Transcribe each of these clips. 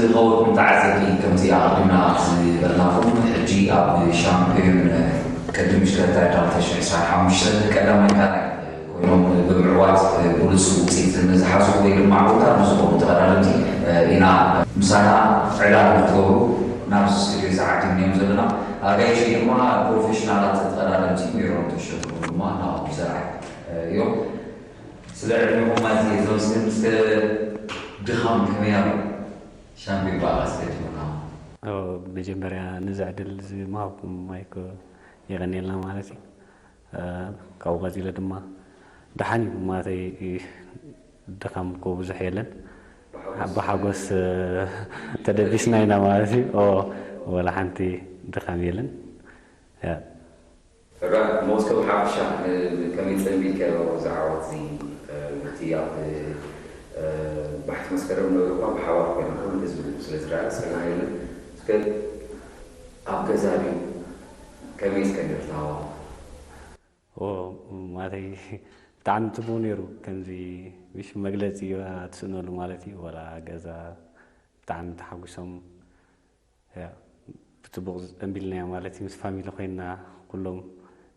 ዝኸበርኩም ተዓዘብቲ፣ ከምቲ ኣቐዲምና ዝበልናኹም፣ ሕጂ ኣብ ሻምፒዮን ቅድድም ብሽክለታ ኤርትራ ክልተ ሽሕን ዕስራን ሓሙሽተን ቀዳማይ ካልኣይ ኮይኖም ብምዕዋት ብሉጽ ውጽኢት ንዝሓዙ ወይ ድማ ዓወታ ንዝኾኑ ተቐዳደምቲ ኢና ምሳና ዕላል ንክትገብሩ ናብዚ ስቱድዮ ዝዓዲምናዮም ዘለና። ኣጋይሽ ድማ ፕሮፌሽናላት ተቐዳደምቲ ሜሮን ተሸቱ ድማ ናሆም ዘርኣይ እዮም። ስለ ዕድሜኹም ኣዝየ ዘመስግን። እስከ ድኻም ከመይ ኣሎ? ሻምፒዮን ብኣኻ ኣስቀዲምና። ኣብ መጀመርያ ነዚ ዕድል እዚ ምሃብኩም ማይክ የቐንየልና ማለት እዩ። እ፣ ካብኡ ቀጺለ ድማ ደሓን እዩ ማለተይ፣ ድኻም እኮ ብዙሕ የለን። ብሓጎስ፣ እ፣ ተደቢስና ኢና ማለት እዩ። ኦ፣ ወላ ሓንቲ ድኻም የለን። ያ። ሕራይ ሞስኮ ብሓፈሻ ን-፣ ከመይ ጸንቢልካዮ እዚ ዓወት እዚ? እ፣ እቲ ኣብ፣ እ፣ ባሕቲ መስከረም ንብሎ እኳ ብሓባር ኮይና ኩሉ ህዝቢ ስለ ዝረኣየ ጸገም የለን። እስከ ኣብ ገዛ ድዩ? ከመይ እስከ ነርታዋ? ኦ፣ ማለተይ ብጣዕሚ ጽቡቕ ነይሩ። ከምዚ ምሽ መግለጺ ኣትስእነሉ ማለት እዩ። ወላ ገዛ ብጣዕሚ ተሓጒሶም። ያ፣ ብጽቡቕ ጸንቢልናዮ ማለት እዩ። ምስ ፋሚሊ ኮይንና ኩሎም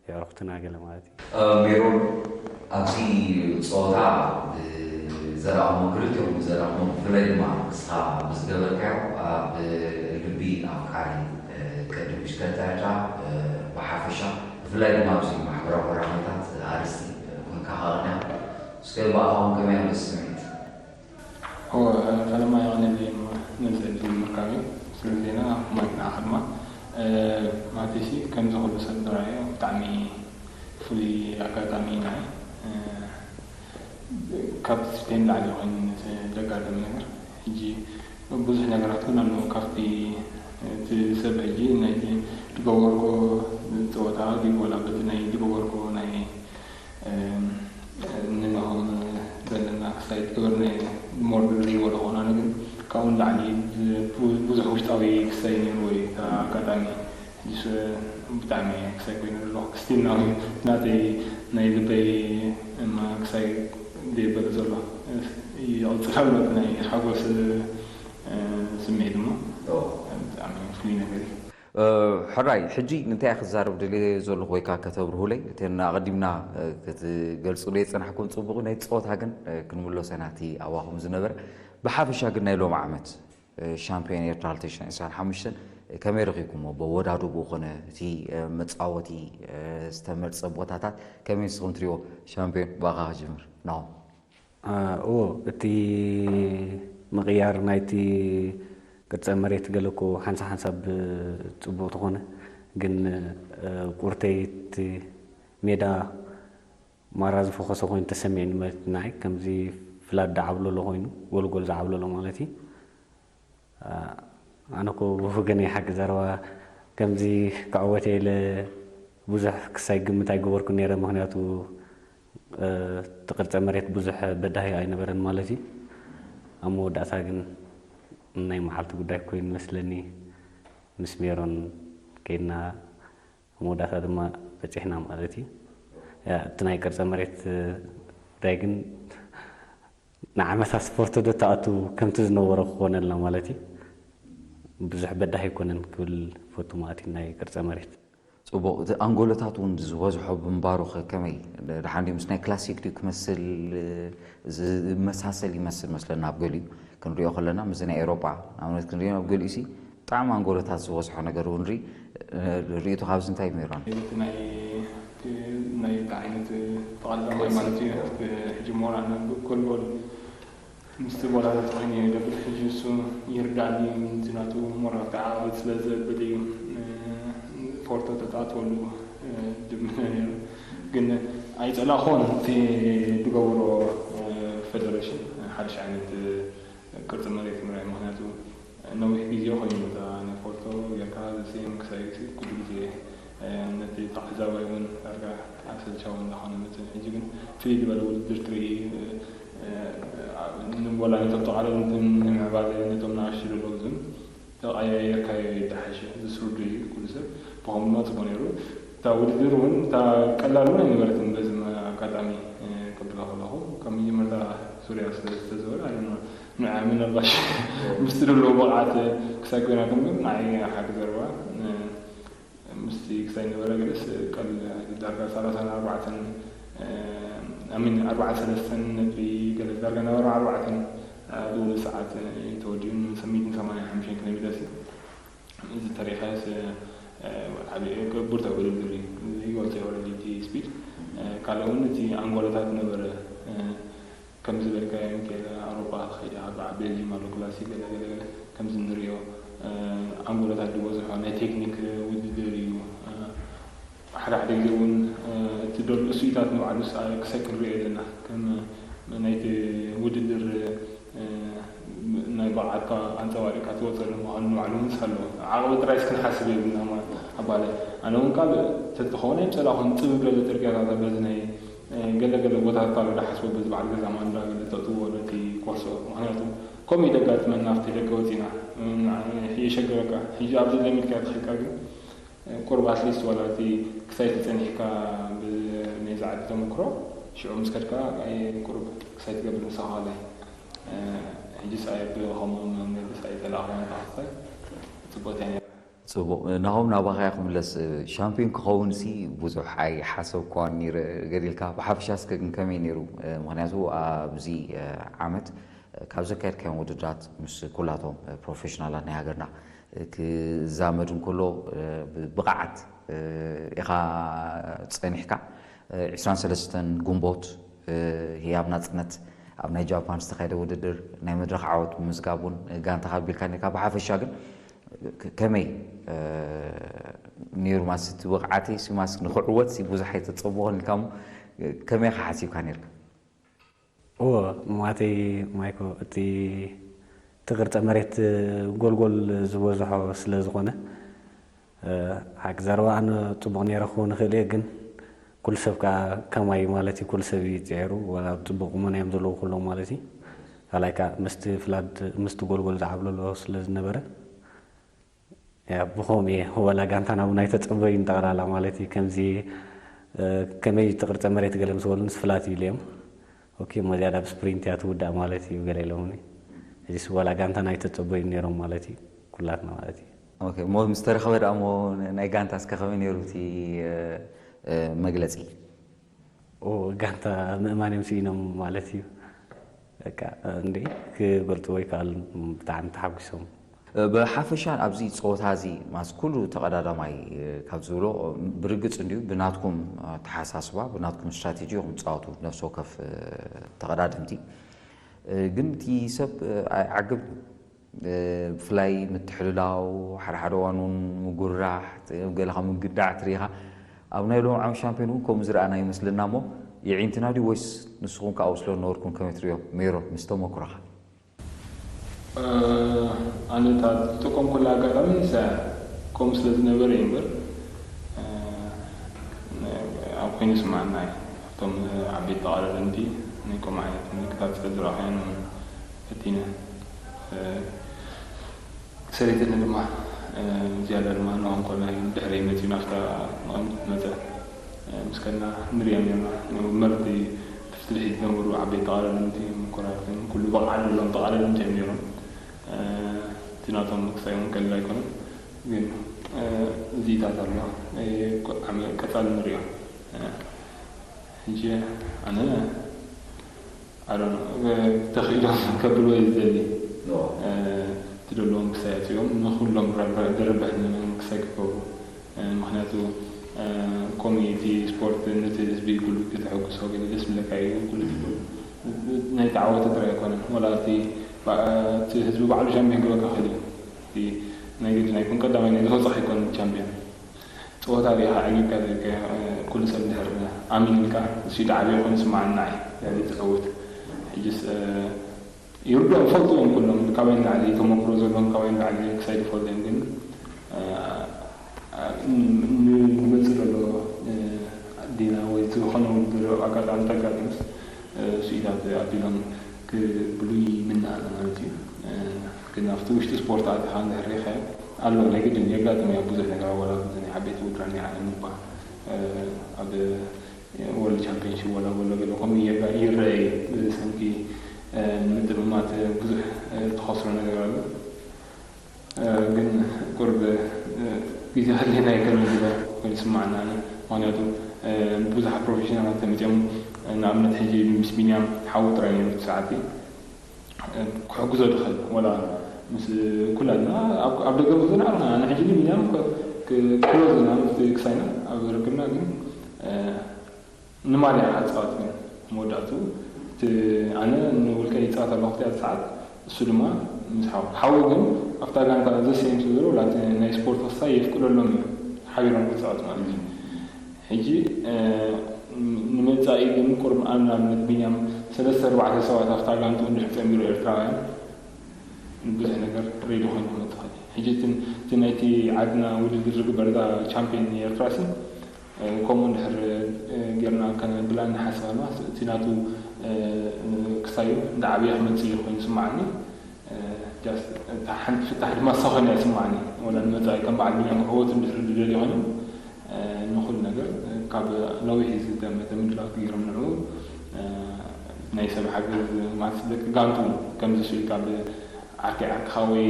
የዕሩኽትና ገለ ማለት እዩ። እ፣ ሜሮን፣ ኣብዚ ጸወታ ብዘራእኹሞ ክልቲኦም ብዘራእኹሞ ብፍላይ ድማ ንስኻ ብዝገበርካዮ ኣብ ልቢ ኣፍቃሪ፣ እ፣ ቅድድም ብሽክለታ ኤርትራ፣ እ፣ ብሓፈሻ ብፍላይ ድማ ኣብዚ ማሕበራዊ መራኸቢታት ኣርእስቲ፣ እ፣ ኮንካ ከቕንያ። እስከ ብኣኻ እውን ከመይ ኣሎ ስምዒት? እወ፣ ፈለማ የቐንየለይ ነዚ ዕድል ምርካበይ። ስለ ዜና ማይክ ንዓኻ ድማ። እ፣ ማለተይሲ ከምዚ ኩሉ ሰብ ዝረኣዮ ብጣዕሚ ፍሉይ ኣጋጣሚ ኢና። እ፣ ካብ ስፔን ላዕሊ ኮይኑ ዘጋጠመ ነገር። ሕጂ ብዙሕ ነገራት እውን ኣለዎ። ካብቲ እቲ ሰብ ሕጂ ናይ ዝገበርኮ ጸወታ ድዩ ወላ በቲ ናይ ዝገበርኮ ናይ፣ እም፣ ንኖሆም ዘለና ክሳይ ትገብር ናይ ሞር ድርብዎ ዝኾነ ግን ካብኡ ንላዕሊ ብ-፣ ብዙሕ ውሽጣዊ ክሳይ ነይሩ ወይ እታ ኣጋጣሚ ሕጂስ ብጣዕሚ ክሳይ ኮይኑ ዘለኹ። ክስቲል ናው ናተይ ናይ ልበይ እማ ክሳይ ዘይበለ ዘሎ ይቕጽል ኣሎ። ናይ ሓጎስ፣ እ፣ ስምዒት እሞ ኦ። ብጣዕሚ ፍሉይ ነገር እዩ። እ፣ ሕራይ፣ ሕጂ እንታይ እየ ክዛረብ ደልየ ዘለኹ ወይ ከዓ ከተብርሁለይ? እተን ኣቐዲምና፣ እ፣ ክትገልጹለይ ዝጸናሕኩም ጽቡቕ ናይ ጸወታ ግን፣ እ፣ ክንምለሶ ኢና እቲ ኣባኹም ዝነበረ። ብሓፈሻ ግን ናይ ሎሚ ዓመት፣ እ፣ ሻምፒዮን ኤርትራ ክልተ ሽሕን ዕስራን ሓሙሽተን ከመይ ረኺብኩሞ? በወዳድብኡ ኮነ እቲ፣ እ፣ መጻወቲ፣ እ፣ ዝተመርጸ ቦታታት ከመይ ንስኹም ትሪእዎ? ሻምፒዮን ብኣኻ ክጅምር። ናሆም። እ፣ እዎ፣ እቲ ምቕያር ናይቲ ቅርጸ መሬት ገለ እኮ ሓንሳብ ሓንሳብ ጽቡቕ ተኾነ፣ ግን፣ እ፣ ቁርተይ እቲ ሜዳ ማራ ዝፈኾሰ ኮይኑ ተሰሚዕኒ ማለት ንዓይ፣ ከምዚ ፍላት ዝዓብለሎ ኮይኑ፣ ጎልጎል ዝዓብለሎ ማለት እዩ። እ፣ ኣነ እኮ ብወገነይ ሓቂ ዘረባ ከምዚ ክዕወት እየ ኢለ ብዙሕ ክሳይ ግምት ኣይገበርኩን ነይረ፣ ምኽንያቱ፣ እ፣ እቲ ቅርጸ መሬት ብዙሕ በዳሂ ኣይነበረን ማለት እዩ። ኣብ መወዳእታ ግን ናይ መዓልቲ ጉዳይ ኮይኑ መስለኒ ምስ ሜሮን ከይድና ኣብ መወዳእታ ድማ በጺሕና ማለት እዩ። ያ፣ እቲ ናይ ቅርጸ መሬት፣ እ፣ ጉዳይ ግን ንዓመታ ስፖርት ዶ ተኣቱ ከምቲ ዝነበሮ ክኾነልና ማለት እዩ። ብዙሕ በዳሂ ኣይኮነን ክብል ፈቱ ማለት እዩ ናይ ቅርጸ መሬት። ጽቡቕ። እቲ ኣንጎሎታት እውን ዝበዝሖ ብምንባሩ ኸ ከመይ? ደሓን ድዩ? ምስ ናይ ክላሲክ ድዩ ክመስል? ዝመሳሰል ይመስል መስለና ኣብ ገሊኡ ክንሪኦ ከለና፣ ምስዚ ናይ ኤውሮጳ ንኣብነት ክንሪኦ፣ ኣብ ገሊኡሲ ብጣዕሚ ኣንጎሎታት ዝበዝሖ ነገር እውን ርኢ። ርእይቶ ካብዚ እንታይ እዩ ሜሮን? እቲ ናይ፣ እቲ ናይ እንታይ ዓይነት ተቓላማይ ማለት እዩ? ሕጂ ሞራና ጎልጎል ምስቲ ቦላታት ኮይኑ እዩ ደብል። ሕጂ እሱ ይርዳእኒ፣ ምንቲ ናቱ ሞራል ተዓባበል ስለ ዘብል እዩ፣ እ፣ ፎርቶ ተጻወትወሉ፣ እ፣ ድምነ ነይሩ። ግን ኣይጸላእኹን እቲ ዝገብሮ፣ እ፣ ፌደሬሽን ሓድሽ ዓይነት፣ እ፣ ቅርጺ መሬት ምርኣይ። ምኽንያቱ ነዊሕ ግዜ ኮይኑ እታ ናይ ፎርቶ ጌርካ ዘሴም ክሳይ ግዜ ኩሉ ግዜ፣ እ፣ ነቲ ተዓዛባይ እውን ዳርጋ ኣሰልቻዊ እንዳኾነ መጽእ። ሕጂ ግን ፍልይ ዝበለ ውድድር ትርኢ፣ እ፣ እ፣ ንቦላ ነቶም ተቓረብቲ ንምዕባለ ነቶም ንኣሽቱ ዘለዉ ዝም ተቐያየርካዮ ይደሓሽ። ዝስርዱ እዩ ኩሉ ሰብ ብኸምኡ ድማ ጽቡቕ ነይሩ። እታ ውድድር እውን እታ ቀላል እውን ኣይነበረትን። በዚ ኣጋጣሚ፣ እ፣ ክብላ ከለኹ ካብ መጀመርታ ዙርያ ስለ ዝተዘወረ ኣነ ንዓ ምናልባሽ ምስቲ ዘለዎ ብቕዓት ክሳብ ኮይናኩም ግን ንዓይ ሓቂ ዘረባ ምስቲ ክሳይ ነበረ ገለስ ቀል ዳርጋ ሰላሳን ኣርባዕተን ኣሚን ኣርባዓ ሰለስተን ነጥቢ ገለ ዳርጋ ናብ ኣርባዓ ኣርባዕተን ኣብ ዝውሉ ሰዓት ተወዲኡ ሰሚትን ሰማንያ ሓሙሽተን ኪሎሜትርስ እዩ። እዚ ተሪኸስ ዓብዪ ብርቱዕ ውድድር እዩ። ይወልፀ ወረዲ እቲ ስፒድ ካልእ እውን እቲ ኣንጎሎታት ነበረ። ከም ዝበልካዮ ሚካኤል ኣውሮፓ ከይዳ ካብ በዓል ቤልጂም ኣሎ ክላሲ ገለ ገለ ገለ ከምዚ ንሪኦ ኣንጎሎታት ዝበዝሖ ናይ ቴክኒክ ውድድር እዩ። ሓደ ሓደ ግዜ እውን እቲ ደልኡ ስኢታት ንባዕሉ ክሳይ ክንሪኦ ዘለና ከም ናይቲ ውድድር ናይ ብቕዓትካ ኣንፀባሪቕካ ትወፀሉ ምዃኑ ንባዕሉ እውን ኣሎ። ዓቕሚ ጥራይስ ክንሓስብ የብልና ኣባለ ኣነ እውን ካብ ተዝተኸውን ኣይምፀላኹን ፅብብ ገለ ፅርግያታት በዚ ናይ ገለ ገለ ቦታታት ኣሎ ዝሓስቦ በዚ በዓል ገዛ ማንዳ ገለ ተእትዎ ነቲ ኮርሶ ምክንያቱ ከምኡ ይደጋጥመና ኣብቲ ደገ ወፂና የሸግረካ ሕጂ ኣብዚ ለሚድካ ተኺልካ ግን ቁርብ ኣትሊስት ዋላ እቲ ክሳይ ተፀኒሕካ ብናይ ዝዓዲ ተመክሮ ሽዑ ምስ ከድካ ቁርብ ክሳይ ትገብር ንስኻ ከላይ ሕጂ ሳይ ብኸምኡ መንገዲ ሳይ ተላእኹ ንታኽታይ ፅቡቅ እያ ነይራ። ፅቡቅ ናሆም ናባኻያ ክምለስ ሻምፒዮን ክኸውን ሲ ብዙሕ ኣይሓሰብኳን ነይረ ገዲልካ ብሓፈሻ እስከ ግን ከመይ ነይሩ ምክንያቱ ኣብዚ ዓመት ካብ ዘካየድካዮም ውድድራት ምስ ኩላቶም ፕሮፌሽናላት ናይ ሃገርና ክዛመድ እንከሎ ብብቕዓት ኢኻ ጸኒሕካ። ዕስራን ሰለስተን ግንቦት ህያብ ናጽነት ኣብ ናይ ጃፓን ዝተኻየደ ውድድር ናይ መድረኽ ዓወት ብምምዝጋብ እውን ጋንታኻ ኣቢልካ ነርካ። ብሓፈሻ ግን ከመይ ነይሩ ማለት እቲ ብቕዓተይ ሲ ማለት ንኽዕወት ሲ ብዙሕ ኣይተጸበኹን ኢልካ እሞ ከመይ ኢኻ ሓሲብካ ነርካ? እወ ማለተይ ማይኮ እቲ እቲ ቅርፀ መሬት ጎልጎል ዝበዝሖ ስለ ዝኾነ ሓቂ ዘረባ ኣነ ፅቡቕ ነይረ ክኸውን ይኽእል እየ ግን ኩሉ ሰብ ከዓ ከማይ ማለት እዩ ኩሉ ሰብ እዩ ፅዒሩ ወላ ፅቡቕ ቁመና እዮም ዘለዉ ኩሎም ማለት እዩ ካልኣይ ከዓ ምስቲ ፍላድ ምስቲ ጎልጎል ዝዓብለሎ ስለ ዝነበረ ብኸምኡ እየ ወላ ጋንታና እውን ኣይተፀበዩን ጠቕላላ ማለት እዩ ከምዚ ከመይ ትቕርፀ መሬት ገለ ምስ በሉንስ ፍላት እዩ ኢለዮም ኦኬ እሞ ዝያዳ ብስፕሪንት እያ ትውዳእ ማለት እዩ ገለ ኢሎምኒ ሕጂስ ወላ ጋንታና ኣይተፀበዩን ነይሮም ማለት እዩ ኩላትና ማለት እዩ ኦኬ እሞ ምስ ተረኸበ ደኣ እሞ ናይ ጋንታ እስከ ከመይ ነይሩ እቲ መግለፂ ጋንታ ምእማን እዮም ስኢኖም ማለት እዩ በቃ እንዴ ክገልፅዎ ይከኣል ብጣዕሚ ተሓጒሶም ብሓፈሻ ኣብዚ ፀወታ እዚ ማስ ኩሉ ተቐዳዳማይ ካብ ዝብሎ ብርግፅ እንድዩ ብናትኩም ተሓሳስባ ብናትኩም ስትራቴጂ ኢኹም ትፃወቱ ነፍሲ ወከፍ ተቐዳደምቲ ግን እቲ ሰብ ኣይዓግብ ብፍላይ ምትሕልላው ሓደ ሓደ እዋን እውን ምጉርራሕ ገለኻ ምግዳዕ ትሪኢኻ ኣብ ናይ ሎም ዓመት ሻምፒዮን እውን ከምኡ ዝረኣና ይመስለና እሞ የዒንትና ድዩ ወይስ ንስኹም ከኣ ስለ ዝነበርኩም ከመይ ትሪኦ ሜሮን ምስ ተመክሮኻ ኣነ እታ ዝጥቀምኩላ ኣጋጣሚ ንሳ ከምኡ ስለ ዝነበረ እዩ እምበር ኣብ ኮይኑ ይስምዓና እዩ ኣብቶም ዓበይቲ ተቓዳደምቲ ናይ ከምኡ ዓይነት ምልክታት ስለ ዝረኣኽዮን ፈቲነ ሰለይተኒ ድማ ዝያዳ ድማ ንኾንኮ ናይ ድሕረይ መፂኡ ናብታ መቐምቲ ትመፀ ምስ ከድና ንሪኦ ነርና መርቲ ፍትልሒት ዝነበሩ ዓበይቲ ተቓዳደምቲ ምኩራት ኩሉ ብቕዓት ዘለዎም ተቓዳደምቲ እዮም ነይሮም እቲ ናቶም ክሳይ እውን ቀሊል ኣይኮነን ግን እዚኢታት ኣሎ ቀፃሊ ንሪኦ ሕጂ ኣነ ኣሮን ተኽኢሎም ከብልዎ እዩ ዝደሊ እቲ ዘለዎም ክሳይ ኣፅኦም ንኩሎም ድርብሕ ክሳይ ክገብሩ ምክንያቱ ኮሚኒቲ ስፖርት ነቲ ህዝቢ ኩሉ ከተሐጉሶ ገለ ደስ ምለካ እዩ ኩሉ ናይ ተዓወተ ጥራይ ኣይኮነን ወላ እቲ ህዝቢ ባዕሉ ሻምፒዮን ክበካ ክእል እዩ ናይ ግድን ኣይኮን ቀዳማይ ናይ ዝወፀ ኣይኮን ቻምፒዮን ፀወታ ሪኢኻ ዕጊብካ ዘይከ ኩሉ ሰብ እንድሕር ኣሚንካ እሱ ዳዓቢ ይኹን ስማዓና እዩ ያዚ ትዕውት ሕጅስ ይርድኦም ፈልጥዎም ኩሎም ካባይ ንላዕሊ ተመክሮ ዘለዎም ካባይ ንላዕሊ ክሳይ ዝፈልጥዮም ግን ንመፅእ ዘሎ ዲና ወይ ዝኾነ ውድድር ኣጋጣሚ ተጋጥምስ ስኢታት ኣቢሎም ክብሉ ይምናእ ማለት እዩ ግን ኣብቲ ውሽጢ ስፖርት ኣቲኻ እንድሕር ሪኢኻዮ ኣሎ ናይ ግድን የጋጥም እያ ብዙሕ ነገር ኣወላ ብዙ ናይ ዓበይቲ ውድራ ናይ ዓለም እባ ኣብ ወርልድ ቻምፒዮንሽፕ ወላ ወሎ ገለ ከምኡ ይረአ እዩ ብሰንኪ ማለት ብዙሕ ዝተኸስሮ ነገር ኣሎ። ግን ቁርብ ግዜ ከድልየና ይከል ዝብሎ ኮይኑ ይስማዓና። ኣነ ምክንያቱ ብዙሓት ፕሮፌሽናላት ተመፅኦም፣ ንኣብነት ሕጂ ምስ ቢንያም ሓዊ ጥራይ ነይሩ እቲ ሰዓት ክሕግዞ ድኽእል፣ ወላ ምስ ኩላትና ኣብ ደገ ብዙ ንዓርና። ኣነ ሕጂ ንቢንያም ክሎዝ ኢና ምስቲ ክሳይና ኣብ ርክብና፣ ግን ንማልያ ኣፃወት ግን መወዳእቱ ኣነ ንውልቀ ይፃወት ኣለኹ ክልቲኣ ሰዓት፣ እሱ ድማ ምስ ሓው ሓው ግን ኣብታ ጋንታ ዘሰይም ስለ ዘሎ ላቲ ናይ ስፖርት ክሳይ የፍቅደሎም እዩ ሓቢሮም ክፃወት ማለት እዩ። ሕጂ ንመፃኢ ግን ቁርብ ኣንኣብነት ቢንያም ሰለስተ ኣርባዕተ ሰባት ኣብታ ጋንቱ እንድሕር ፀሚሩ ኤርትራውያን ብዙሕ ነገር ሬዲ ኮይኑ ክመፅእ ይኽእል። ሕጂ እቲ ናይቲ ዓድና ውድድር ዝግበር እዛ ቻምፒዮን ኤርትራ ሲ ከምኡ እንድሕር ጌርና ከነብላ ንሓስብ ኣለና። እቲ ናቱ ክሳዩ እንዳ ዓብየ ክመፅእ እዩ ኮይኑ ይስማዓኒ። ሓንቲ ፍታሕ ድማ እሳ ኮይና ይስማዓኒ። ወላ ንመፃኢ ከም በዓል ቢንያም ክዕወቱ እንድሕር ዝደልዩ ኮይኖም ንኩሉ ነገር ካብ ነዊሕ ዝጠመተ ምድላው ገይሮም ንዑ ናይ ሰብ ሓገዝ ማለት ደቂ ጋንቱ ከምዚ ስኢልካ ዓርኪ ዓርክኻ ወይ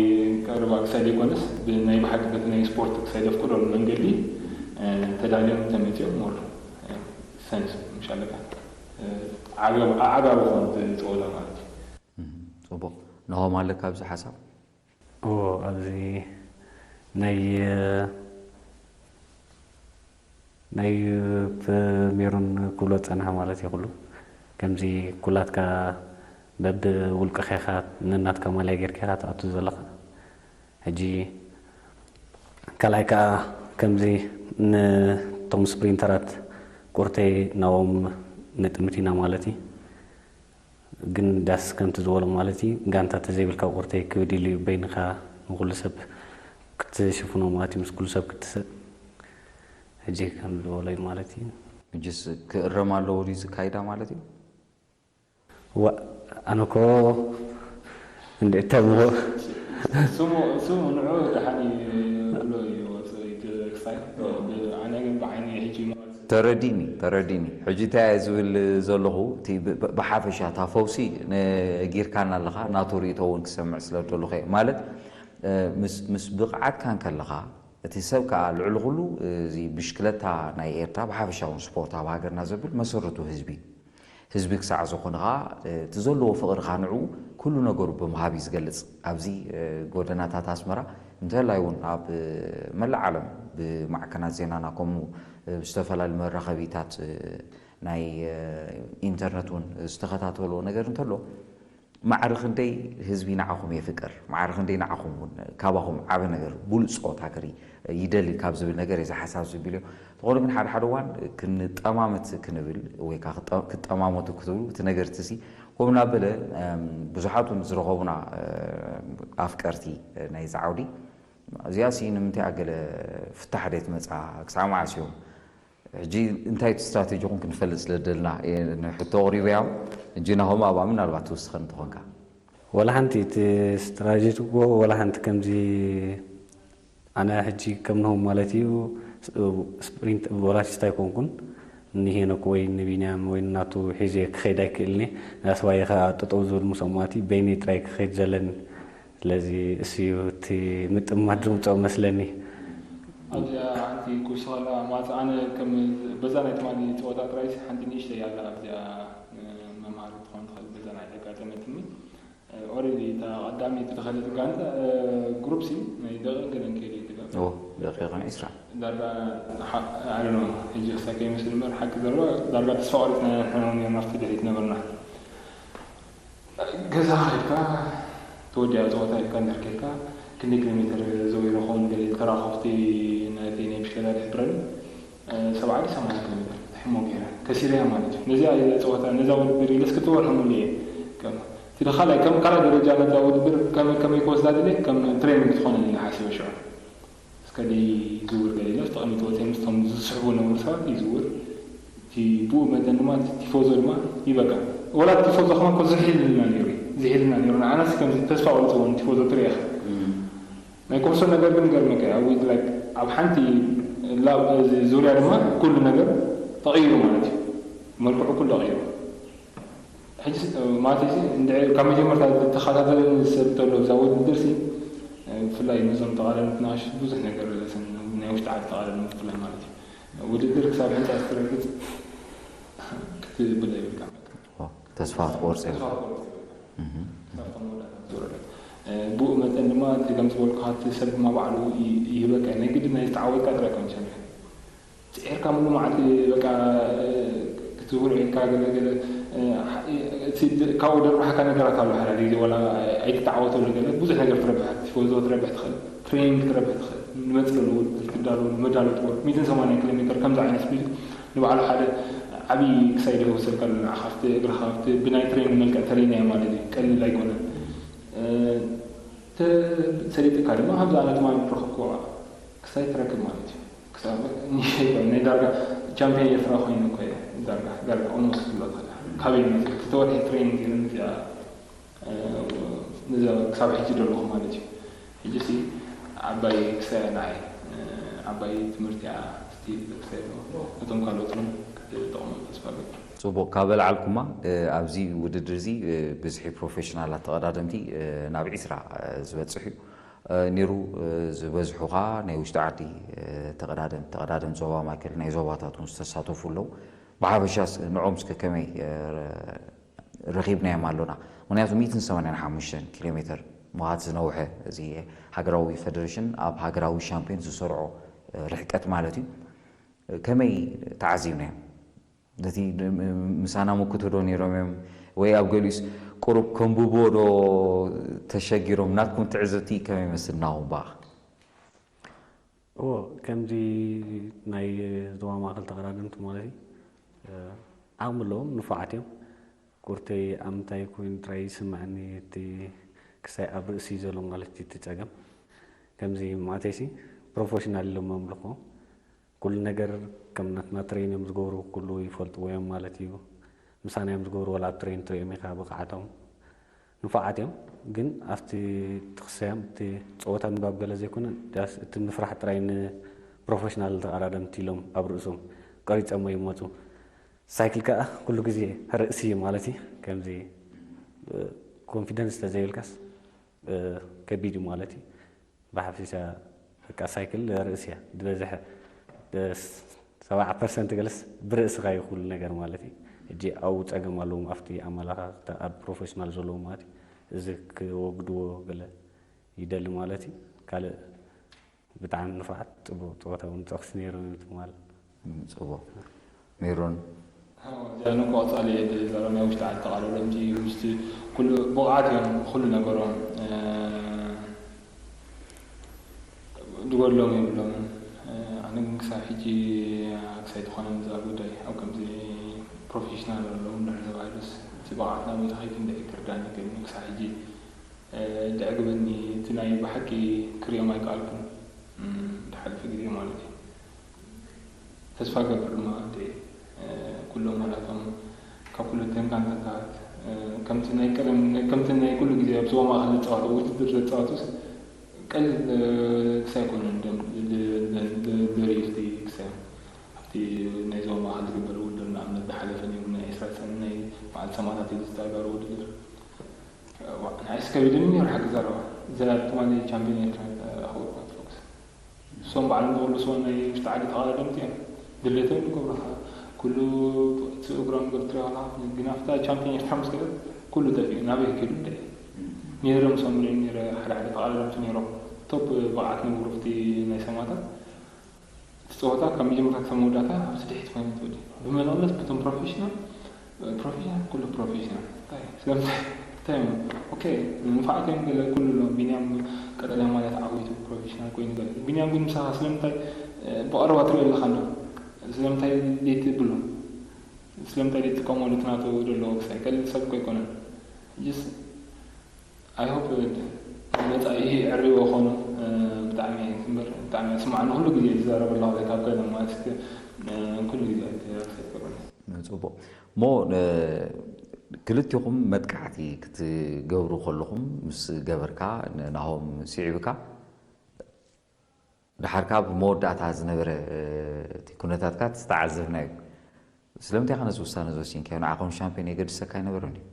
ቀረባ ክሳይ ዘይኮነስ ብናይ ብሓቂ በቲ ናይ ስፖርት ክሳይ ዘፍቅደሉ መንገዲ ተዳልዮም ተመፅኦም ሞር ሰንስ ምሻለካ ዓብያ ዓብያ ዝኾኑ ጸወታ ማለት እዩ። ጽቡቕ። ንሆም ኣለካ ኣብዚ ሓሳብ? እዎ ኣብዚ ናይ ናይ ሜሮን ክብሎ ዝጸንሐ ማለት እዩ ኩሉ ከምዚ ኩላትካ በብውልቅኻ ኢኻ ነናትካ ማልያ ጌርካ ኢኻ ትኣቱ ዘለኻ ሕጂ ካልኣይ ከኣ ከምዚ ነቶም ስፕሪንተራት ቁርተይ ናብኦም ነጥምት ኢና ማለት እዩ። ግን ዳስ ከምቲ ዝበሎ ማለት እዩ ጋንታ ተዘይብልካ ቁርተይ ክብድ ኢሉ እዩ በይንኻ ንኩሉ ሰብ ክትሽፍኖ ማለት እዩ ምስ ኩሉ ሰብ ክትስእ ሕጂ ከም ዝበሎ እዩ ማለት እዩ። ሕጅስ ክእረም ኣለዎ ድዩ ዝካይዳ ማለት እዩ? ዋ ኣነ እኮ እንደ እተምሮ ስሙ ስሙ ንዑ ደሓን ብሎ እዩ ክሳይ ኣነ ግን ብዓይኒ ሕጂ ተረዲኒ ተረዲኒ ሕጂ እንታይ እየ ዝብል ዘለኹ እቲ ብሓፈሻ እታ ፈውሲ ነጊርካና ኣለኻ ናቱ ርእቶ እውን ክሰምዕ ስለ ደለኹ እየ ማለት ምስ ብቕዓትካ እንከለኻ እቲ ሰብ ከዓ ልዕሊ ኩሉ እዚ ብሽክለታ ናይ ኤርትራ ብሓፈሻ እውን ስፖርት ኣብ ሃገርና ዘብል መሰረቱ ህዝቢ እዩ ህዝቢ ክሳዕ ዝኾነ ከዓ እቲ ዘለዎ ፍቕሪ ከዓ ንዕኡ ኩሉ ነገሩ ብምሃብ እዩ ዝገልፅ ኣብዚ ጎደናታት ኣስመራ እንተላይ እውን ኣብ መላእ ዓለም ብማዕከናት ዜናና ከምኡ ብዝተፈላለዩ መራኸቢታት ናይ ኢንተርነት እውን ዝተኸታተልዎ ነገር እንተሎ ማዕረ ክንደይ ህዝቢ ንዓኹም የፍቅር ማዕረ ክንደይ ንዓኹም እውን ካባኹም ዓበ ነገር ብሉፅ ፀወታ ክርኢ ይደሊ ካብ ዝብል ነገር እዚ ሓሳብ ዝቢልዮ ተኾነ ግን ሓደ ሓደ እዋን ክንጠማመት ክንብል ወይ ከዓ ክጠማመቱ ክትብሉ እቲ ነገር እቲ ሲ ከምኡ እናበለ ብዙሓት እውን ዝረኸቡና ኣፍቀርቲ ናይዚ ዓውዲ እዚኣ ሲ ንምንታይ ገለ ፍታሕ ደይ ትመፃ ክሳዕ መዓስ እዮም ሕጂ እንታይ እቲ ስትራቴጂኹም ክንፈልጥ ስለ ደልና ሕቶ ኣቕሪበ ያም ሕጂ ናሆም ኣብኣ ምናልባት ትውስኸን እንተኾንካ ወላ ሓንቲ እቲ ስትራቴጂ ወላ ሓንቲ ከምዚ ኣነ ሕጂ ከም ናሆም ማለት እዩ ስፕሪንት ቨሎሲስት ኣይኮንኩን ንሄኖክ ወይ ንቢንያም ወይ ናቱ ሒዘ ክኸይድ ኣይክእልኒ ናስዋየ ከዓ ጠጠው ዝብል ምስኦም ማለት እዩ በይነይ ጥራይ ክኸይድ ዘለኒ ስለዚ እሱ እዩ እቲ ምጥማት ዝምፅኦ መስለኒ። ኣብዚኣ ሓንቲ ኩርሲ ከላ ማለት ኣነ ከም በዛ ናይ ትማሊ ፀወታ ጥራይስ ሓንቲ ንእሽተይ ኣላ ኣብዚኣ መምሃሪ ትኾን ትኽእል በዛ ናይ ዘጋጠመትኒ ኦረዲ እታ ቀዳመይቲ ተኸለቲ ጋንታ ግሩፕ ሲ ናይ ደቂቕ ገለን ከይደ ትገብር ደቂቕን ዒስራ ዳርጋ ኣረኖ ሕጂ ክሳብ ከይመስል እምበር ሓቂ ዘረባ ዳርጋ ተስፋ ቆሪፅና ንሕና እውን ኔርና ኣብቲ ድሕሪት ነበርና ገዛ ከድካ ተወዲኣ ፀወታ ኢልካ እንድሕር ከድካ ክንደይ ኪሎ ሜትር ዘዊረ ኸውን ገለ ኢልካ ራኸብቲ ናተይ ናይ ብሽከላ ዝሕብረኒ ሰብዓ ድዩ ሰማንያ ኪሎ ሜትር ሕሞ ገይረ ከሲረያ ማለት እዩ ነዚኣ እየ ፀወታ ነዛ ውድድር ኢለስ ክልተ ወርሒ ሙሉ እየ እቲ ካልኣይ ከም ካልኣይ ደረጃ ነዛ ውድድር ከመይ ክወስዳ ድለ ከም ትሬኒንግ ትኾነኒ ኢለ ሓሲበ ሽዑ እስከ ደይ ዝውር ገለ ኢለ ተቐሚጡ ወፅየ ምስቶም ዝስሕቡ ነበሩ ሰባት ይዝውር እቲ ብኡ መጠን ድማ እቲ ቲፎዞ ድማ ይበቃ ወላ እቲ ቲፎዞ ከማ እኮ ዝሒልና ነይሩ እዩ ዝሒልና ነይሩ ንዓናስ ከምዚ ተስፋ ቆሪፅዎ ንቲፎዞ ትሪኢኻ ናይ ኩዕሶ ነገር ግን ገርመካ ኣብ ዊዝ ላይክ ኣብ ሓንቲ ላብ እዚ ዙርያ ድማ ኩሉ ነገር ተቐይሩ ማለት እዩ መልክዑ ኩሉ ተቐይሩ ሕጂ ማለት እዚ እንድዒ ካብ መጀመርታ ተኸታተለኒ ሰብ እንተሎ እዛ ውድድር ሲ ብፍላይ ነዞም ተቓደምትና ብዙሕ ነገር ለሰን ናይ ውሽጢ ዓዲ ተቓደምቲ ብፍላይ ማለት እዩ። ውድድር ክሳብ ሕንፃ ስትረግፅ ክትብል የብልካ። ተስፋ ክትቆርፅ የብልካ። ብኡ መጠን ድማ እቲ ከም ዝበልኩ እቲ ሰብ ድማ ባዕሉ ይህበካ ናይ ግድ ናይ ዝተዓወትካ ጥራይ ከም ቻምፒዮን ፅዒርካ ሙሉ መዓልቲ በቃ ክትውር ኢልካ ገለገለ ካብኡ ደርባሕካ ነገራት ኣሎ ሓደ ግዜ ወላ ኣይትተዓወተሉ ገለ ብዙሕ ነገር ትረብሕ ቲፎዞ ትረብሕ ትኽእል ትሬኒንግ ክትረብሕ ትኽእል ንመፅእ ዘሎ ውድድር ትዳለወሉ መዳሎ ትገብር ሚእትን ሰማንያን ኪሎ ሜትር ከምዚ ዓይነት ስፒድ ንባዕሉ ሓደ ዓብዪ ክሳይድ ይወሰድካ ኣሎ ንዓኻ ኣብቲ እግርኻ ኣብቲ ብናይ ትሬኒንግ መልክዕ ተረይናዮ ማለት እዩ ቀሊል ኣይኮነን ሰሊጥካ ድማ ከምዚ ኣነ ትማሊ ዝረኸብክዎ ክሳይ ትረክብ ማለት እዩ ክሳብ ናይ ዳርጋ ቻምፒዮን ኤርትራ ኮይኑ እኮ እየ ዳርጋ ዳርጋ ኦልሞስት ትብሎ ትኽእል ኢኻ ካበይ መፅእ ክልተ ወርሒ ትሬኒንግ ገይረ መፅኣ ነዛ ክሳብ ሕጂ ዘለኹ ማለት እዩ ሕጂ ሲ ዓባይ ክሳያ ንዓይ ዓባይ ትምህርቲ እያ ስቲል ክሳይ ኣለዎ ነቶም ካልኦት እውን ክጠቕሞም ተስፋ ገብር ፅቡቕ ካብ በልዓልኩማ ኣብዚ ውድድር እዚ ብዝሒ ፕሮፌሽናላት ተቐዳደምቲ ናብ ዒስራ ዝበፅሕ እዩ ነይሩ ዝበዝሑ ኸዓ ናይ ውሽጢ ዓዲ ተቐዳደምቲ ተቐዳደምቲ ዞባ ማእከል ናይ ዞባታት እውን ዝተሳተፉ ኣለዉ ብሓፈሻ ንዖም እስከ ከመይ ረኺብናዮም ኣሎና ምክንያቱ ሚእትን ሰማንያን ሓሙሽተን ኪሎ ሜትር ምዃት ዝነውሐ እዚ ሃገራዊ ፌደሬሽን ኣብ ሃገራዊ ሻምፒዮን ዝሰርዖ ርሕቀት ማለት እዩ ከመይ ተዓዚብናዮም ነቲ ምሳና ምክቱ ዶ ነይሮም እዮም ወይ ኣብ ገሊኡስ ቁሩብ ከንብብዎ ዶ ተሸጊሮም ናትኩም ትዕዝብቲ ከመይ መስል ናኹም በኣ እዎ ከምዚ ናይ ዞባ ማእከል ተቐዳደምቲ ማለት እዩ ዓቕሚ ኣለዎም ንፉዓት እዮም ቁርተይ ኣብ ምንታይ ኮይኑ ጥራይ ይስምዐኒ እቲ ክሳይ ኣብ ርእሲ ዘሎ ማለት እቲ ጸገም ከምዚ ማእተይሲ ፕሮፌሽናል ኢሎም ኣምልኾ ኩሉ ነገር ከም ናትና ትሬን እዮም ዝገብሩ ኩሉ ይፈልጥዎ እዮም ማለት እዩ ምሳና እዮም ዝገብሩ ወላ ኣብ ትሬን ትሪኦም ኢኻ ብቕዓቶም ንፉዓት እዮም ግን ኣብቲ ትኽሰዮም እቲ ፀወታ ምንባብ ገለ ዘይኮነ ዳስ እቲ ምፍራሕ ጥራይ ንፕሮፌሽናል ተቐዳደምቲ ኢሎም ኣብ ርእሶም ቀሪፀሞ ይመፁ ሳይክል ከዓ ኩሉ ግዜ ርእሲ ማለት እዩ ከምዚ ኮንፊደንስ ተዘይብልካስ ከቢድ እዩ ማለት እዩ ብሓፊሻ በቃ ሳይክል ርእሲ እያ ዝበዝሐ ሰብዓ ፐርሰንት ገለስ ብርእስኻ እዩ ኩሉ ነገር ማለት እዩ ሕጂ ኣብኡ ፀገም ኣለዎም ኣብቲ ኣመላኻኽታ ኣብ ፕሮፌሽናል ዘለዎም ማለት እዩ እዚ ክወግድዎ ገለ ይደሊ ማለት እዩ ካልእ ብጣዕሚ ንፉዓት ፅቡቅ ፀወታ እውን ፀቕሲ ነይሩ ትማል ፅቡቅ ሜሮን ጃኑ ቀፃሊ የድሊ ዘሎ ናይ ውሽጢ ዓዲ ተቃለሎ ምስቲ ኩሉ ብቕዓት እዮም ኩሉ ነገሮም ዝጎድሎም የብሎምን ኣነ ግን ክሳብ ሕጂ ክሳይ ዝኾነ ምዛ ጉዳይ ኣብ ከምዚ ፕሮፌሽናል ኣለዉ እንድሕር ተባሂሉስ እቲ ብቕዓትና ቦታ ከይት እንድዒ ክርዳኒ ገኒ ክሳብ ሕጂ ደዕግበኒ እቲ ናይ ብሓቂ ክሪኦም ኣይከኣልኩን ዝሓለፈ ግዜ ማለት እዩ ተስፋ ገብር ድማ እንተ ኩሎም ዋላቶም ካብ ኩለተን ጋንታታት ከምቲ ናይ ቀደም ከምቲ ናይ ኩሉ ግዜ ኣብ ዞባ ማእኸል ዝፃወቱ ውድድር ዘፃወቱስ ቀሊል ክሳይ ኮነ ደሪፍቲ ክሳይ ኣብቲ ናይ ዞባ ማእኸል ዝግበር ውድድር ንኣብነት ዝሓለፈ ነይሩ ናይ ዕስራ ሰነ ናይ በዓል ሰማታት እዩ ዝተጋሩ ውድድር ንዓይስ ከቢድኒ ነይሩ ሓቂ ዘረባ ዘላብ ትማሊ ቻምፒዮን ኤርትራ ረኸብኩ ፎክስ እሶም ባዕሎም ዝቕልስዎ ናይ ውሽጢ ዓዲ ተቐዳደምቲ እዮም ድሌቶም ይገብሩኻ ኩሉ እቲ እግሮም ገርትሪ ይኹን ግን ኣብታ ቻምፒዮን ኤርትራ ምስ ከደት ኩሉ ጠፊኡ ናበይ ኪዱ እንደ ነይሮም ሰምሪም ነይረ ሓደ ሓደ ተቐዳደምቲ ነይሮም ቶፕ ብቕዓት ነብሩ ኣብቲ ናይ ሰማታት እቲ ፀወታ ካብ መጀመርታ ክሳብ መወዳእታ ኣብ ስድሒት ኮይኑ ትወዲ ብመለቕለት በቶም ፕሮፌሽናል ፕሮፌሽናል ኩሉ ፕሮፌሽናል ስለምንታይ እንታይ ኦኬ ንፋዕከን ገለ ኩሉ ኣሎ ቢንያም ቀጠልያ ማለት ዓዊቱ ፕሮፌሽናል ኮይኑ ገለ ቢንያም ግን ምሳኻ ስለምንታይ ብቐረባ ትሪኦ ኣለኻ ዶ ስለምንታይ ዘይትብሎ ስለምንታይ ዘይትጥቀመሉ እቲ ናቱ ዘለዎ ክሳይ ቀሊል ሰብ እኮ ኣይኮነን ጅስ I hope መፃኢ ዕሪዎ ኾኑ ብጣዕሚ እምበር ብጣዕሚ ስማዕ ንኩሉ ግዜ ዝዛረብ ኣለኹ ካብ ቀደም ማለት ኩሉ ግዜ ክሰጥቅበኒ ፅቡቕ እሞ ክልቲኹም መጥቃዕቲ ክትገብሩ ከለኹም ምስ ገበርካ ናሆም ስዒብካ ድሓር ካብ መወዳእታ ዝነበረ እቲ ኩነታትካ ዝተዓዘብናዩ ስለምንታይ ከ ነዚ ውሳነ ዝወሲንካዮ ንዓኹም ሻምፒዮን የገድሰካ ኣይነበረን እዩ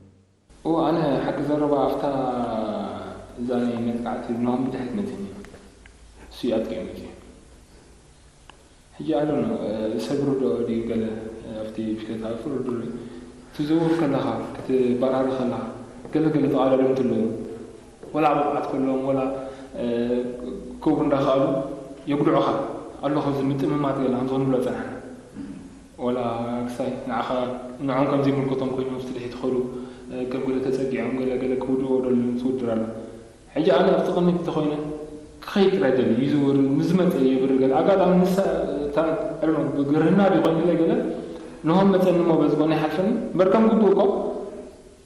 ኣነ ሓቂ ዘረባ ኣብታ እዛ ናይ መጥቃዕቲ ብናሆም ብድሕሪት መፅኒ እሱ ኣጥቂዑ መፅዩ። ሕጂ ኣለ ሰብ ርድኦ ድዩ ገለ ኣብቲ ፊተታ ፍርዱ ትዝውር ከለኻ ክትበራሪ ከለኻ ገለ ገለ ተቓዳደምቲ ኣለዉ። ወላ ብቕዓት ከለዎም ወላ ክብሩ እንዳኸኣሉ የጉድዑኻ ኣሎ። ከምዚ ምጥምማት ገለ ከምዚ ክንብሎ ጸናሕና። ወላ ክሳይ ንዓኻ ንዖም ከም ዘይምልከቶም ኮይኖም ስድሒ ትኸዱ ከም ገለ ተጸጊዖም ገለ ገለ ክውድኦ ደሉ ትውድር ኣሎ። ሕጂ ኣነ ኣብቲ ቅድሚት እንተኾይነ ክኸይድ ጥራይ ደሊ ይዝውር ንዝመፀ የብር ገለ ኣጋጣሚ ንሳ ብግርህና ዲኾይንለ ገለ ንሆም መፀኒ ሞ በዚ ጎና ይሓልፈኒ እምበር ከም ግቡእ እኮ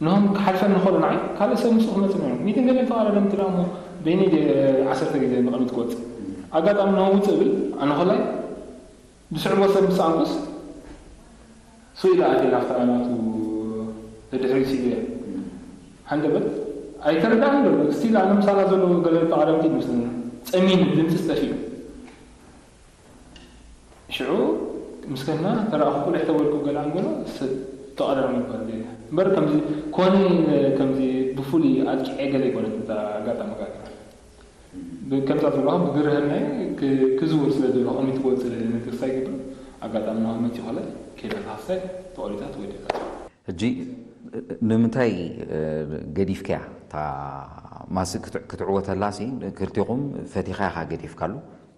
ንሆም ክሓልፈኒ ንኽእሉ ንዓይ ካልእ ሰብ ምስኡ ክመፅእ ነው ሚትን ገለ ተዋረደ ምትላ ሞ በይኒ ዓሰርተ ግዜ ንቕድሚት ክወፅእ ኣጋጣሚ ንሆም ውፅእ ብል ኣነ ኾላይ ብስዕቦ ሰብ ምስ ኣንኩስ ስኢላ ኣቴላ ኣብታ ናቱ ደድሕሪ ስኢሉ እያ ሃንደበት ኣይተረዳእን ዘሎ ስቲል ኣነ ምሳና ዘለዉ ገለ ተቓዳምቲ ይመስለና ጸሚኑ ድምፂ ዝጠፊኡ ሽዑ ምስ ከድና ተረኣኹ ቁልሕ ተበልኩ ገለ ኣንጎሎ ተቓዳሚ ይባል እምበር ከምዚ ኮነ ከምዚ ብፍሉይ ኣጥቂዐ ገለ ይኮነት እዛ ኣጋጣሚ ጋር ከምዛ ዘለኹ ብግርህናይ ክዝውር ስለ ዘለኹ ቅድሚ ትወፅእ ንግስታ ይግብር ኣጋጣሚ ናብ መፂ ኮለ ከይዳ ካሰ ተቆሪፃ ተወዲታ። ሕጂ ንምንታይ ገዲፍካያ እታ ማስክ ክትዕወተላ ሲ ክልቲኹም ፈቲኻ ኢኻ ገዲፍካሉ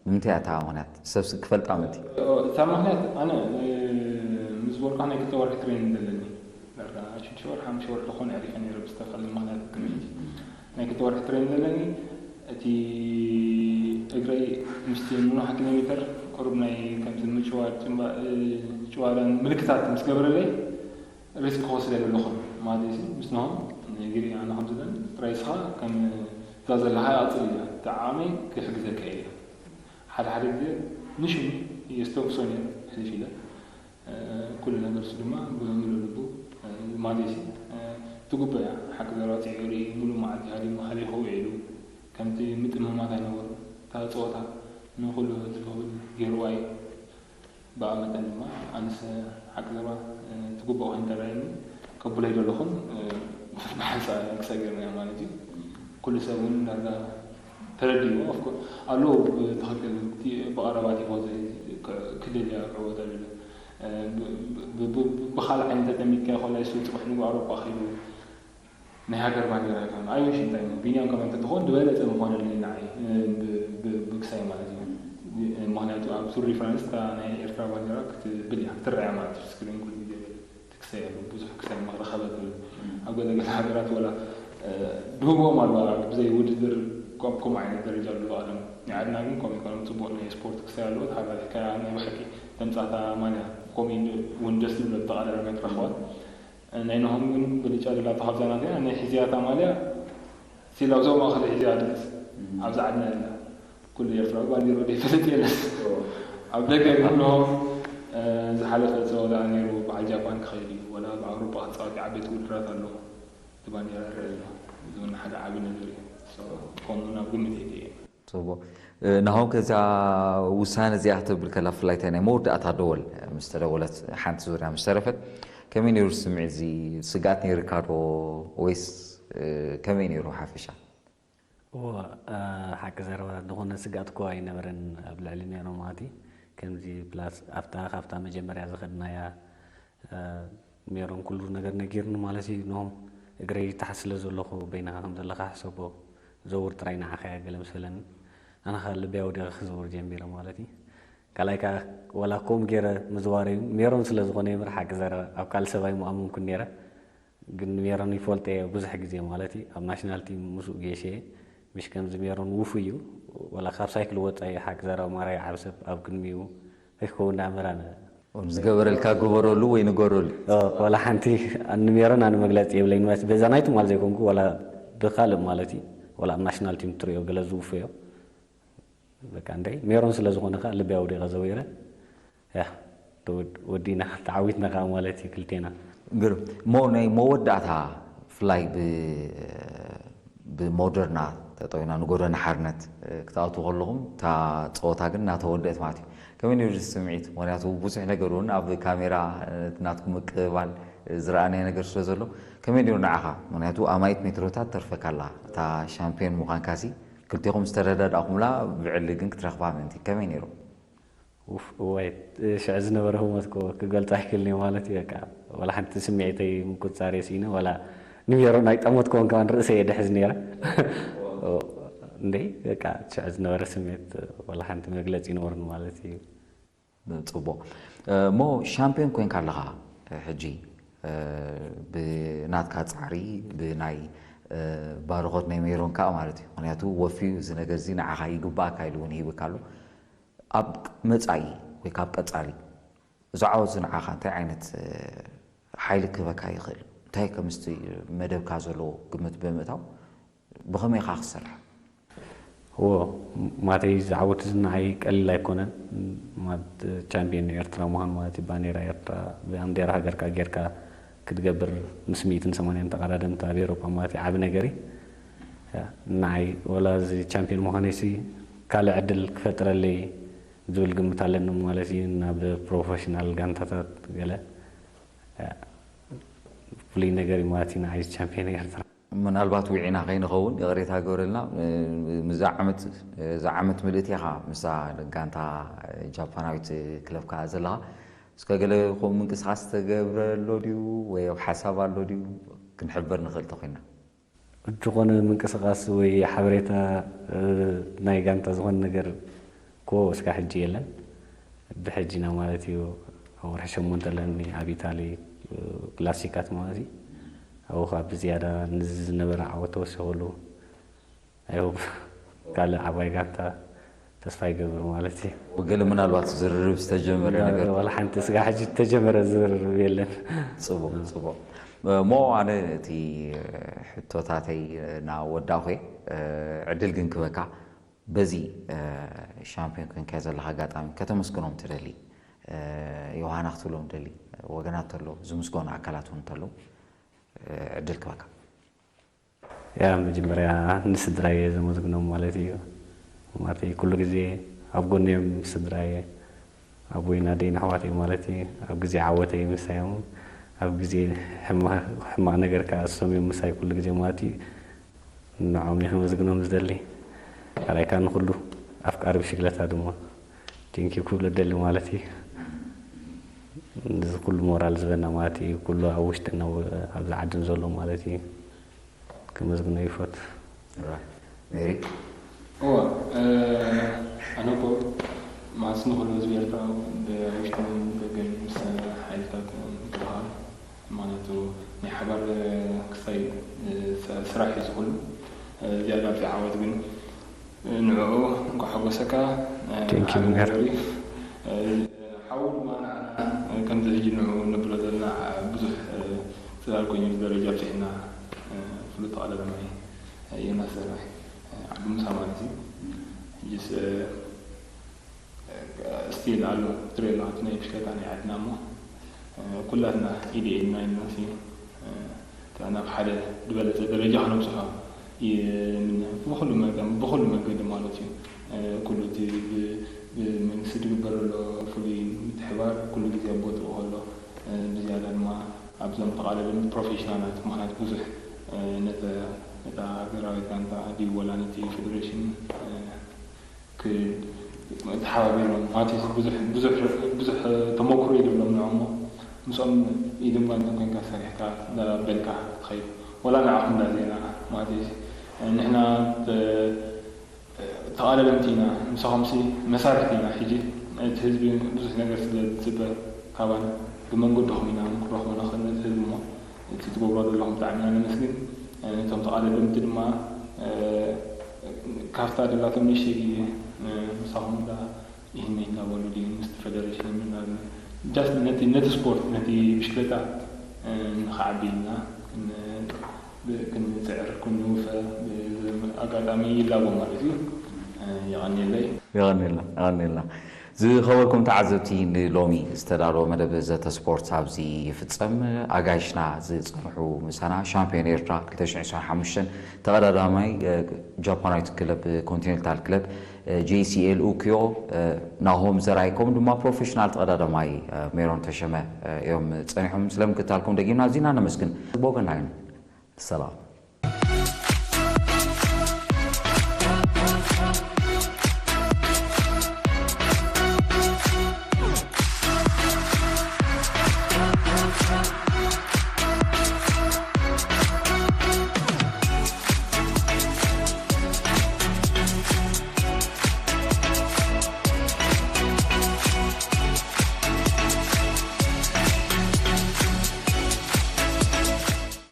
ንምንታይ እታ ምክንያት ሰብሲ ክፈልጣ ምእንቲ እታ ምክንያት ኣነ ምስ በልካ ናይ ክልተ ወርሒ ትሬኒንግ ዘለኒ ዳርጋ ሽዱሽተ ወርሒ ሓሙሽተ ወርሒ ዝኾነ ኣዕሪፈ ነይረ ብዝተፈላለየ ምክንያት ክምሒት ናይ ክልተ ወርሒ ትሬኒንግ ዘለኒ እቲ እግረይ ምስቲ ንውሕ ኪሎ ሜትር ቁሩብ ናይ ከምዚ ምጭዋድ ጭዋዳን ምልክታት ምስ ገበረለይ ሪስክ ክወስድ ኣይደለኹን ማለት እዩ። ምስ ንሆም ንግሪ ኣነ ከም ዝብለን ጥራይ ስኻ ከም እዛ ዘለኻ ኣፅል እያ እቲ ዓቕመይ ክሕግዘካ እየ ሓደ ሓደ ግዜ ንሽሙ የስተንፍሶ ነይሩ ሕልፍ ኢለ ኩሉ ነገር እሱ ድማ ብምሉእ ልቡ ማለት እዩ። ትጉበያ ሓቂ ዘረባ ፅዒሩ እዩ ሙሉእ መዓልቲ ሃዲሙ ሃሊኹ ውዒሉ ከምቲ ምጥምማት ኣይነበሮን እታ ፀወታ ንኩሉ ህዝቢ ክብል ገይርዋ እዩ። ብኣ መጠን ድማ ኣነስ ሓቂ ዘረባ ትጉበኦ ከይተረኣየኒ ከብሎ ኣይደለኹን ብሓንሳ ክሳብ ገይርናዮ ማለት እዩ። ኩሉ ሰብ እውን ዳርጋ ተረዲእዎ ኣለዉ ብትኽክል ብቐረባ ቲፎዞ ክልል እያ ክዕወት ኣሉ ብኻልእ ዓይነት ተጠሚትካ ይኮላ ሱ ፅባሕ ንጉ ኣውሮጳ ከይዱ ናይ ሃገር ባንዴራ ይኮን ኣይ ዊሽ እንታይ ቢንያም ከመ እንተትኾን ዝበለፀ ምኾነልኒ ንዓይ ብክሳይ ማለት እዩ። ምክንያቱ ኣብ ሱር ሪፈረንስ እታ ናይ ኤርትራ ባንዴራ ክትብል እያ ክትረያ ማለት እዩ ስክሪን ኩሉ ግዜ ትክሰይ ኣሎ ብዙሕ ክሳይ መረኸበ ትብል ኣብ ገለ ገለ ሃገራት ወላ ድህቦም ኣለዋ ብዘይ ውድድር ከምኡ ዓይነት ደረጃ ኣለዋ ዓለም ናይ ዓድና ግን ከምኡ ኢኮኖሚ ፅቡቅ ናይ ስፖርት ክሳይ ኣለዎ ተሓላሊፍካ ናይ ብሓቂ ተምፃእታ ማልያ ከምኡ እውን ደስ ዝብለ ብተቃዳዳሚ ትረኽባ ናይ ነሆም ግን ብልጫ ደላ ተካብዛ ናት ናይ ሕዝያታ ማልያ ሲል ኣብዞም ማእኸል ሕዝያ ኣለስ ኣብዚ ዓድና የላ ኩሉ ኤርትራዊ ባንዲራ ዘይፈልጥ የለን። ኣብ ደገ ግን ንሆም ዝሓለፈ ፀወታ ነይሩ በዓል ጃፓን ክኸይድ እዩ ወላ ኣብ ኣውሮጳ ክፃወት ዓበይቲ ውድድራት ኣለዎ እቲ ባንዲራ ይረአ ኣሎ እዚ እውን ሓደ ዓብዪ ነገር እዩ ከምኡ ናብ ግምት የእትየ። ፅቡቕ ናሆም ከዛ ውሳነ እዚኣ ክትብል ከላ ብፍላይ እታ ናይ መወዳእታ ደወል ምስ ተደወለት ሓንቲ ዙርያ ምስ ተረፈት ከመይ ነይሩ ስምዒት እዚ ስግኣት ነይርካ ዶ ወይስ ከመይ ነይሩ ሓፈሻ? እወ ሓቂ ዘረባ ዝኾነ ስግኣት እኮ ኣይነበረን ኣብ ልዕሊ ሜሮን ማለት እዩ ከምዚ ፕላስ ኣብታ ካብታ መጀመርያ ዝኸድናያ ሜሮን ኩሉ ነገር ነጊርኒ ማለት እዩ ኖም እግረይ ይተሓስ ስለ ዘለኹ በይንኻ ከም ዘለኻ ሕሰቦ ዘውር ጥራይ ንዓኻ እያ ገለ ምስ በለኒ ኣነ ኸኣ ልበይ ኣውዲቐ ክዝውር ጀሚረ ማለት እዩ ካልኣይ ከኣ ወላ ከምኡ ገይረ ምዝዋረይ ሜሮን ስለ ዝኾነ እየ እምበር ሓቂ ዘረባ ኣብ ካልእ ሰብ ኣይምኣመንኩን ነይረ ግን ሜሮን ይፈልጦ እየ ብዙሕ ግዜ ማለት እዩ ኣብ ናሽናል ቲም ምስኡ ጌሸ እየ ምሽ ከምዚ ሜሮን ውፉይ እዩ ወላ ካብ ሳይክል ወፃኢ ሓቂ ዘረባ ማራ ይዓብ ሰብ ኣብ ቅድሚኡ ከይከውን ዳኣ መራን ዝገበረልካ ግበረሉ ወይ ንገረሉ። ዋላ ሓንቲ ንሜሮን ኣነ መግለፂ የብለይን ማለት በዛ ናይ ትማል ዘይኮንኩ ዋላ ብካልእ ማለት እዩ ዋላ ኣብ ናሽናል ቲም ትሪኦ ገለ ዝውፈዮ በቃ እንታይ ሜሮን ስለ ዝኾነ ከዓ ልበይ ኣውዲቐ ዘዊረ ያ ወዲእና ተዓዊትና ከዓ ማለት እዩ ክልቴና። ግርም እሞ ናይ መወዳእታ ብፍላይ ብ ብሞደርና ጠጠው ኢልና ንጎደና ሓርነት ክትኣትዉ ከለኹም እታ ፀወታ ግን እናተወደእት ማለት እዩ። ከመይ ነይሩ እዚ ስምዒት? ምክንያቱ ብዙሕ ነገር እውን ኣብ ካሜራ ናትኩም ምቅብባል ዝረኣናዮ ነገር ስለ ዘሎ። ከመይ ነይሩ ንዓኻ? ምክንያቱ ኣማኢት ሜትሮታት ተርፈካ ኣላ። እታ ሻምፒዮን ምዃንካሲ ክልቴኹም ዝተረዳዳእኩምላ ብዕሊ ግን ክትረኽባ ምእንቲ። ከመይ ነይሩ? ኡፍ፣ እዋይ፣ ሽዑ ዝነበረ ህሞት እኮ ክገልጾ ኣይክእልን እየ ማለት እዩ። በቃ፣ ዋላ ሓንቲ ስምዒተይ ምቁጽጻር እየ ስኢነ፣ ዋላ ንሜሮን ኣይጠመትኩዎን ከማን ርእሰይ እየ ድሕዝ ነይረ። እንዴ፣ በቃ፣ ሽዑ ዝነበረ ስምዒት ዋላ ሓንቲ መግለጺ ይኖርን ማለት እዩ። ጽቡቕ። እሞ ሻምፒዮን ኮይንካ ኣለኻ ሕጂ፣ ብናትካ ጻዕሪ፣ ብናይ ባርኾት ናይ ሜሮን ከኣ ማለት እዩ። ምክንያቱ ወፍዩ እዚ ነገር እዚ ንዓኻ ይግባኣካ ኢሉ እውን ይህብካ ኣሎ። ኣብ መጻኢ ወይ ካብ ቀጻሊ እዚ ዓወት እዚ ንዓኻ እንታይ ዓይነት ሓይሊ ክህበካ ይኽእል? እንታይ ከምስቲ መደብካ ዘሎ ግምት ብምእታው ብኸመይ ኢኻ ክሰርሕ? እዎ፣ ማተይ ዝዓወት እዚ ንዓይ ቀሊል ኣይኮነን። ማለት ቻምፒዮን ኤርትራ ምዃን ማለት እዩ። ባንዴራ ኤርትራ ብባንዴራ ሃገርካ ጌርካ ክትገብር ምስ ሚእትን ሰማንያን ተቐዳደምቲ ኣብ ኤውሮጳ ማለት እዩ ዓቢ ነገር እዩ። ያ፣ ንዓይ ወላ እዚ ቻምፒዮን ምዃነይሲ ካልእ ዕድል ክፈጥረለይ ዝብል ግምት ኣለኒ ማለት እዩ። ናብ ፕሮፌሽናል ጋንታታት ገለ፣ ያ፣ ፍሉይ ነገር እዩ ማለት እዩ ንዓይ ቻምፒዮን ኤርትራ። ምናልባት ውዒና ከይንኸውን ይቕሬታ ግበረልና። እዛ ዓመት እዛ ዓመት ምልእቲ ኢኻ ምስዛ ጋንታ ጃፓናዊት ክለብካ ዘለኻ። እስከ ገለ ከምኡ ምንቅስቓስ ተገብረ ኣሎ ድዩ ወይ ኣብ ሓሳብ ኣሎ ድዩ ክንሕበር ንኽእል ተኾይንና? ዝኾነ ምንቅስቓስ ወይ ሓበሬታ ናይ ጋንታ ዝኾነ ነገር እኮ እስካብ ሕጂ የለን። ብሕጂ ኢና ማለት እዩ ኣብ ወርሒ ሸሞንተ ኣለኒ ኣብ ኢታሊ ክላሲካት ማለት እዩ። ኣብኡ ከዓ ብዝያዳ ንዚ ዝነበረ ዓወት ተወሲኹሉ I hope ካልእ ዓባይ ጋንታ ተስፋ ይገብር ማለት እዩ። ገለ ምናልባት ዝርርብ ዝተጀመረ ነገር ዋላ ሓንቲ ስጋ ሕጂ ዝተጀመረ ዝርርብ የለን። ጽቡቕ ጽቡቕ። እሞ ኣነ እቲ ሕቶታተይ እናወዳእኹ እየ። ዕድል ግን ክበካ በዚ ሻምፒዮን ኮንካ ዘለኻ ኣጋጣሚ ከተመስግኖም ትደሊ፣ ዮሃና ክትብሎም ትደሊ ወገናት ተሎ ዝምስገኑ ኣካላት እውን ተሎ ዕድል ክበካ። ያ መጀመርያ ንስድራየ ዘመስግኖም ማለት እዩ። ማለት ኩሉ ግዜ ኣብ ጎነዮም ስድራየ ኣቦይን ኣደይን ኣሕዋተይ ማለት እዩ። ኣብ ግዜ ዓወተይ ምሳዮም፣ ኣብ ግዜ ሕማቕ ነገር ከዓ እሶም እዮም ምሳይ ኩሉ ግዜ ማለት እዩ። ንዖም እየ ከመስግኖም ዝደሊ። ካልኣይ ከዓ ንኩሉ ኣፍቃሪ ብሽግለታ ድማ ቴንኪው ክብሎ ደሊ ማለት እዩ። እዚ ኩሉ ሞራል ዝበና ማለት እዩ። ኩሉ ኣብ ውሽጥን ኣብዚ ዓድን ዘሎ ማለት እዩ። ከመስግኖ ይፈቱ። ሜሪ እወ፣ ኣነ እኮ መዓስ ንኹሉ ህዝቢ ኤርትራ ብውሽጥን ደገን ምስ ሓይልታት ምክልኻል ማለት ናይ ሓባር ክሳይ ስራሕ እዩ ዝኹሉ ዝያዳ ኣብቲ ዓወት ግን ንዕኡ እንኳዕ ሓጎሰካ። Thank you, ዓቢ ሜር። ነገር እዩ። ሓዉ ድማ ንዓና ከምዚ ሕጂ ንዕኡ ነብሎ ዘለና ብዙሕ ጽላል ኮይኑ ደረጃ ኣብፅሕና ፍሉጥ ተቐዳዳማይ ዮናስ ዘርኣይ ዓቢ ምሳ ማለት እዩ። ሕጂስ ስቲል ኣሎ ትሪኦ ኣለኻ እቲ ናይ ብሽክለታ ናይ ዓድና እሞ ኩላትና ኢደ ኢድና ኢልና ሲ እታ ናብ ሓደ ዝበለፀ ደረጃ ክነብፅሖ ይምነ ብኩሉ መገ- ብኩሉ መገዲ ማለት እዩ። ኩሉ እቲ ብ- ብመንግስቲ ዝግበር ዘሎ ፍሉይ ምትሕባር ኩሉ ግዜ ኣብ ቦትኡ ከሎ ብዝያዳ ድማ ኣብዞም ተቓለድቲ ፕሮፌሽናላት ምኽንያት ብዙሕ ነተ ነታ ሃገራዊት ጋንታ ድዩ ወላ ነቲ ፌደሬሽን ክ- ተሓባቢሮም ማለት እዩ። ብዙሕ ብዙሕ ብዙሕ ተመክሮ እዩ ዝብሎም ንዕሞ ምስኦም ኢድን ጓንትን ኮይንካ ሰሪሕካ እንዳበልካ ትኸይድ ወላ ንዓኹም እንዳ ዜና ማለት እዩ። ንሕና ተቓለደምቲ ኢና ምሳኹምሲ መሳርሕቲ ኢና። ሕጂ እቲ ህዝቢ ብዙሕ ነገር ስለ ዝፅበ ካባን ብመንገድኹም ኢና ክንረኽቦ ንኽእል ነቲ ህዝቢ እሞ እቲ ትገብሮ ዘለኹም ብጣዕሚ ኢና ነመስግን። ነቶም ተቓለደምቲ ድማ ካብታ ደላቶም ንእሽተይ ግዜ ምሳኹም እንዳ ይህነይ እንዳበሉ ድዩ ምስቲ ፌደሬሽን እንዳበሉ just ነቲ ነቲ ስፖርት ነቲ ብሽክለታ ንኽዓቢ ኢልና ክንፅዕር ክንውፈ ኣጋጣሚ ይላቦ ማለት እዩ። የቐንየለይ። የቐንየልና የቐንየልና። ዝኸበርኩም ተዓዘብቲ፣ ንሎሚ ዝተዳለወ መደብ ዘተ ስፖርት ኣብዚ ይፍጸም። ኣጋይሽና ዝጸንሑ ምሳና፣ ሻምፒዮን ኤርትራ ክልተ ሽሕን ዕስራን ሓሙሽተን ተቐዳዳማይ ጃፓናዊት ክለብ ኮንቲኔንታል ክለብ ጄሲኤል ኡኪዮ ናሆም ዘርኣይ፣ ከምኡ ድማ ፕሮፌሽናል ተቐዳዳማይ ሜሮን ተሸመ እዮም ጸኒሖም። ስለምክትታልኩም ደጊምና ኣዚና ነመስግን። ብወገንና እዩ። ሰላም።